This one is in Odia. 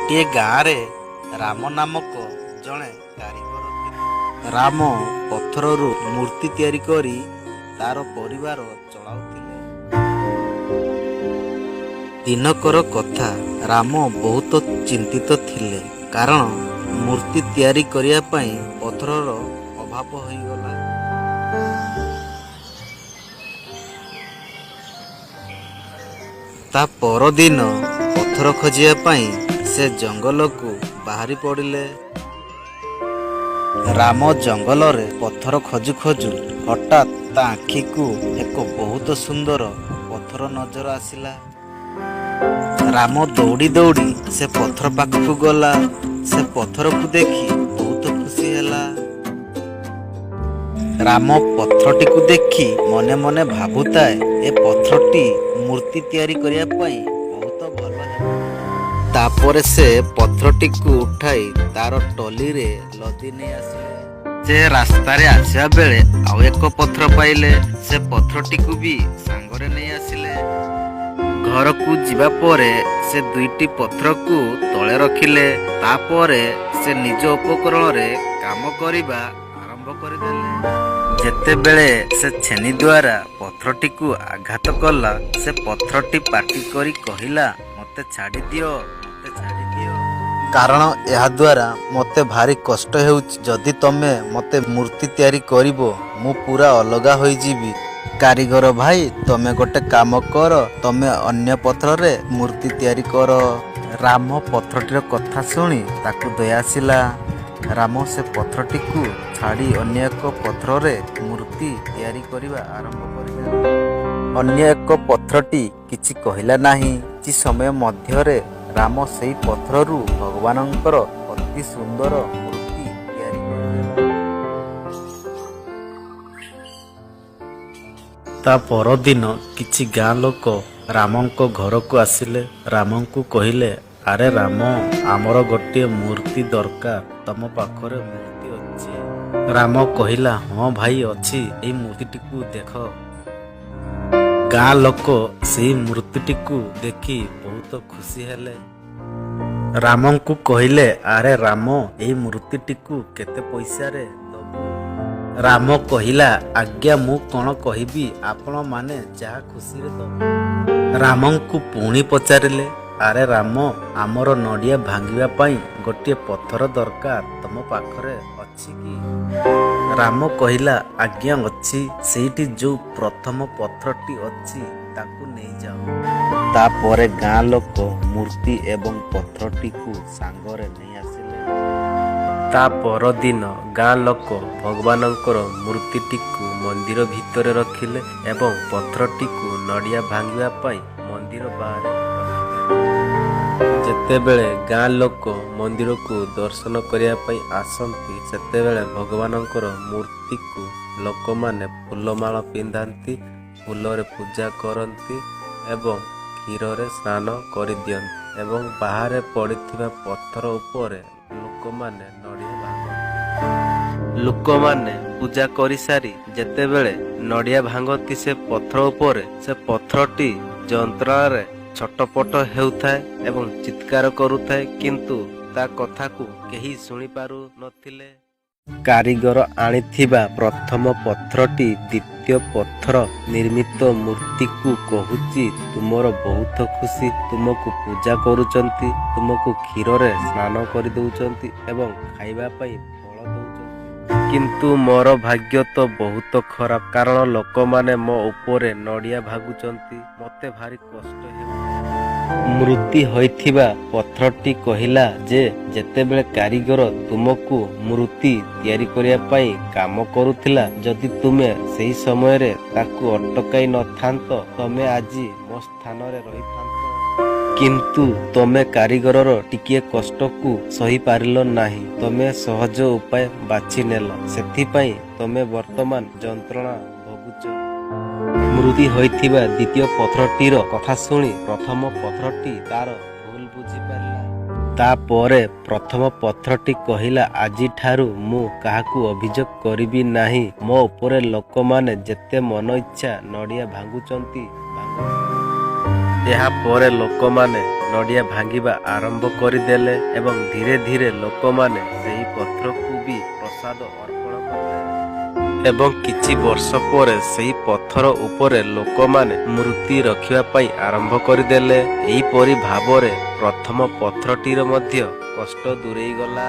ଗୋଟିଏ ଗାଁରେ ରାମ ନାମକ ଜଣେ କାରିଗର ଥିଲେ। ରାମ ପଥରରୁ ମୂର୍ତ୍ତି ତିଆରି କରି ତାର ପରିବାର ଚଳାଉଥିଲେ। ଦିନକର କଥା, ରାମ ବହୁତ ଚିନ୍ତିତ ଥିଲେ, କାରଣ ମୂର୍ତ୍ତି ତିଆରି କରିବା ପାଇଁ ପଥରର ଅଭାବ ହୋଇଗଲା। ତା ପରଦିନ ପଥର ଖୋଜିବା ପାଇଁ ସେ ଜଙ୍ଗଲକୁ ବାହାରି ପଡ଼ିଲେ। ରାମ ଜଙ୍ଗଲରେ ପଥର ଖୋଜୁ ଖୋଜୁ ହଠାତ୍ ତା ଆଖିକୁ ଏକ ବହୁତ ସୁନ୍ଦର ପଥର ନଜର ଆସିଲା। ରାମ ଦୌଡ଼ି ଦୌଡ଼ି ସେ ପଥର ପାଖକୁ ଗଲା। ସେ ପଥରକୁ ଦେଖି ବହୁତ ଖୁସି ହେଲା। ରାମ ପଥରଟିକୁ ଦେଖି ମନେ ମନେ ଭାବୁଥାଏ, ଏ ପଥରଟି ମୂର୍ତ୍ତି ତିଆରି କରିବା ପାଇଁ ବହୁତ ଭଲ ହେବ। ତାପରେ ସେ ପଥରଟିକୁ ଉଠାଇ ତାର ଟଲିରେ ଲଦି ନେଇ ଆସିଲେ। ସେ ରାସ୍ତାରେ ଆସିବା ବେଳେ ଆଉ ଏକ ପଥର ପାଇଲେ। ସେ ପଥରଟିକୁ ବି ସାଙ୍ଗରେ ନେଇ ଆସିଲେ। ଘରକୁ ଯିବା ପରେ ସେ ଦୁଇଟି ପଥରକୁ ତଳେ ରଖିଲେ। ତାପରେ ସେ ନିଜ ଉପକରଣରେ କାମ କରିବା ଆରମ୍ଭ କରିଦେଲେ। ଯେତେବେଳେ ସେ ଛେନି ଦ୍ୱାରା ପଥରଟିକୁ ଆଘାତ କଲା, ସେ ପଥରଟି ପାଟି କରି କହିଲା, "ମୋତେ ଛାଡ଼ିଦିଅ, ମୋତେ ଛାଡ଼ିଦିଅ, କାରଣ ଏହାଦ୍ୱାରା ମୋତେ ଭାରି କଷ୍ଟ ହେଉଛି। ଯଦି ତମେ ମୋତେ ମୂର୍ତ୍ତି ତିଆରି କରିବ, ମୁଁ ପୁରା ଅଲଗା ହୋଇଯିବି। କାରିଗର ଭାଇ, ତମେ ଗୋଟେ କାମ କର, ତମେ ଅନ୍ୟ ପଥରରେ ମୂର୍ତ୍ତି ତିଆରି କର।" ରାମ ପଥରଟିର କଥା ଶୁଣି ତାକୁ ଦୟା ଆସିଲା। ରାମ ସେ ପଥରଟିକୁ ଛାଡ଼ି ଅନ୍ୟ ଏକ ପଥରରେ ମୂର୍ତ୍ତି ତିଆରି କରିବା ଆରମ୍ଭ କରିଦେଲେ। ଅନ୍ୟ ଏକ ପଥରଟି କିଛି କହିଲା ନାହିଁ। କିଛି ସମୟ ମଧ୍ୟରେ ରାମ ସେଇ ପଥରରୁ ଭଗବାନଙ୍କର ଅତି ସୁନ୍ଦର ମୂର୍ତ୍ତି ତିଆରି କରିଦେଲା। ତା ପରଦିନ କିଛି ଗାଁ ଲୋକ ରାମଙ୍କ ଘରକୁ ଆସିଲେ। ରାମଙ୍କୁ କହିଲେ, "ଆରେ ରାମ, ଆମର ଗୋଟିଏ ମୂର୍ତ୍ତି ଦରକାର। ତମ ପାଖରେ ମୂର୍ତ୍ତି ଅଛି?" ରାମ କହିଲା, "ହଁ ଭାଇ, ଅଛି। ଏଇ ମୂର୍ତ୍ତିଟିକୁ ଦେଖ।" ଗାଁ ଲୋକ ସେଇ ମୂର୍ତ୍ତିଟିକୁ ଦେଖି ବହୁତ ଖୁସି ହେଲେ। ରାମଙ୍କୁ କହିଲେ, "ଆରେ ରାମ, ଏଇ ମୂର୍ତ୍ତିଟିକୁ କେତେ ପଇସାରେ ଦବୁ?" ରାମ କହିଲା, "ଆଜ୍ଞା, ମୁଁ କଣ କହିବି? ଆପଣମାନେ ଯାହା ଖୁସିରେ ଦବ।" ରାମଙ୍କୁ ପୁଣି ପଚାରିଲେ, "ଆରେ ରାମ, ଆମର ନଡ଼ିଆ ଭାଙ୍ଗିବା ପାଇଁ ଗୋଟିଏ ପଥର ଦରକାର। ତମ ପାଖରେ ଅଛି କି?" ରାମ କହିଲା, "ଆଜ୍ଞା ଅଛି। ସେଇଠି ଯୋଉ ପ୍ରଥମ ପଥରଟି ଅଛି, ତାକୁ ନେଇଯାଅ।" ତାପରେ ଗାଁ ଲୋକ ମୂର୍ତ୍ତି ଏବଂ ପଥରଟିକୁ ସାଙ୍ଗରେ ନେଇ ଆସିଲେ। ତା ପରଦିନ ଗାଁ ଲୋକ ଭଗବାନଙ୍କର ମୂର୍ତ୍ତିଟିକୁ ମନ୍ଦିର ଭିତରେ ରଖିଲେ ଏବଂ ପଥରଟିକୁ ନଡ଼ିଆ ଭାଙ୍ଗିବା ପାଇଁ ମନ୍ଦିର ବାହାରେ ରଖିଦେଲେ। ଯେତେବେଳେ ଗାଁ ଲୋକ ମନ୍ଦିରକୁ ଦର୍ଶନ କରିବା ପାଇଁ ଆସନ୍ତି, ସେତେବେଳେ ଭଗବାନଙ୍କର ମୂର୍ତ୍ତିକୁ ଲୋକମାନେ ଫୁଲମାଳ ପିନ୍ଧାନ୍ତି, ଫୁଲରେ ପୂଜା କରନ୍ତି ଏବଂ କ୍ଷୀରରେ ସ୍ନାନ କରିଦିଅନ୍ତି ଏବଂ ବାହାରେ ପଡ଼ିଥିବା ପଥର ଉପରେ ଲୋକମାନେ ନଡ଼ିଆ ଭାଙ୍ଗନ୍ତି। ଲୋକମାନେ ପୂଜା କରିସାରି ଯେତେବେଳେ ନଡ଼ିଆ ଭାଙ୍ଗନ୍ତି ସେ ପଥର ଉପରେ, ସେ ପଥରଟି ଯନ୍ତ୍ରଣାରେ ଛଟପଟ ହେଉଥାଏ ଏବଂ ଚିତ୍କାର କରୁଥାଏ, କିନ୍ତୁ ତା କଥାକୁ କେହି ଶୁଣିପାରୁ ନଥିଲେ। କାରିଗର ଆଣିଥିବା ପ୍ରଥମ ପଥରଟି ଦ୍ୱିତୀୟ ପଥର ନିର୍ମିତ ମୂର୍ତ୍ତିକୁ କହୁଛି, "ତୁମର ବହୁତ ଖୁସି। ତୁମକୁ ପୂଜା କରୁଛନ୍ତି, ତୁମକୁ କ୍ଷୀରରେ ସ୍ନାନ କରିଦେଉଛନ୍ତି ଏବଂ ଖାଇବା ପାଇଁ ଫଳ ଦଉଛନ୍ତି। କିନ୍ତୁ ମୋର ଭାଗ୍ୟ ତ ବହୁତ ଖରାପ, କାରଣ ଲୋକମାନେ ମୋ ଉପରେ ନଡ଼ିଆ ଭାଙ୍ଗୁଛନ୍ତି। ମୋତେ ଭାରି କଷ୍ଟ ହେଉଛି।" ମୂର୍ତ୍ତି ହୋଇଥିବା ପଥରଟି କହିଲା ଯେ, "ଯେତେବେଳେ କାରିଗର ତୁମକୁ ମୂର୍ତ୍ତି ତିଆରି କରିବା ପାଇଁ କାମ କରୁଥିଲା, ଯଦି ତୁମେ ସେହି ସମୟରେ ତାକୁ ଅଟକାଇ ନଥାନ୍ତ, ତମେ ଆଜି ମୋ ସ୍ଥାନରେ ରହିଥାନ୍ତ। କିନ୍ତୁ ତମେ କାରିଗରର ଟିକିଏ କଷ୍ଟକୁ ସହିପାରିଲ ନାହିଁ। ତମେ ସହଜ ଉପାୟ ବାଛି ନେଲ। ସେଥିପାଇଁ ତମେ ବର୍ତ୍ତମାନ ଯନ୍ତ୍ରଣା ଭୋଗୁଛ।" ମୂର୍ତ୍ତି ହୋଇଥିବା ଦ୍ୱିତୀୟ ପଥରଟିର କଥା ଶୁଣି ପ୍ରଥମ ପଥରଟି ତାର ଭୁଲ ବୁଝିପାରିଲା। ତାପରେ ପ୍ରଥମ ପଥରଟି କହିଲା, "ଆଜିଠାରୁ ମୁଁ କାହାକୁ ଅଭିଯୋଗ କରିବି ନାହିଁ। ମୋ ଉପରେ ଲୋକମାନେ ଯେତେ ମନଇଚ୍ଛା ନଡ଼ିଆ ଭାଙ୍ଗୁଛନ୍ତି, ଭାଙ୍ଗନ୍ତୁ।" ଏହାପରେ ଲୋକମାନେ ନଡ଼ିଆ ଭାଙ୍ଗିବା ଆରମ୍ଭ କରିଦେଲେ ଏବଂ ଧୀରେ ଧୀରେ ଲୋକମାନେ ସେହି ପଥରକୁ ବି ପ୍ରସାଦ ଅର୍ପଣ କଲେ ଏବଂ କିଛି ବର୍ଷ ପରେ ସେହି ପଥର ଉପରେ ଲୋକମାନେ ମୂର୍ତ୍ତି ରଖିବା ପାଇଁ ଆରମ୍ଭ କରିଦେଲେ। ଏହିପରି ଭାବରେ ପ୍ରଥମ ପଥରଟିର ମଧ୍ୟ କଷ୍ଟ ଦୂରେଇ ଗଲା।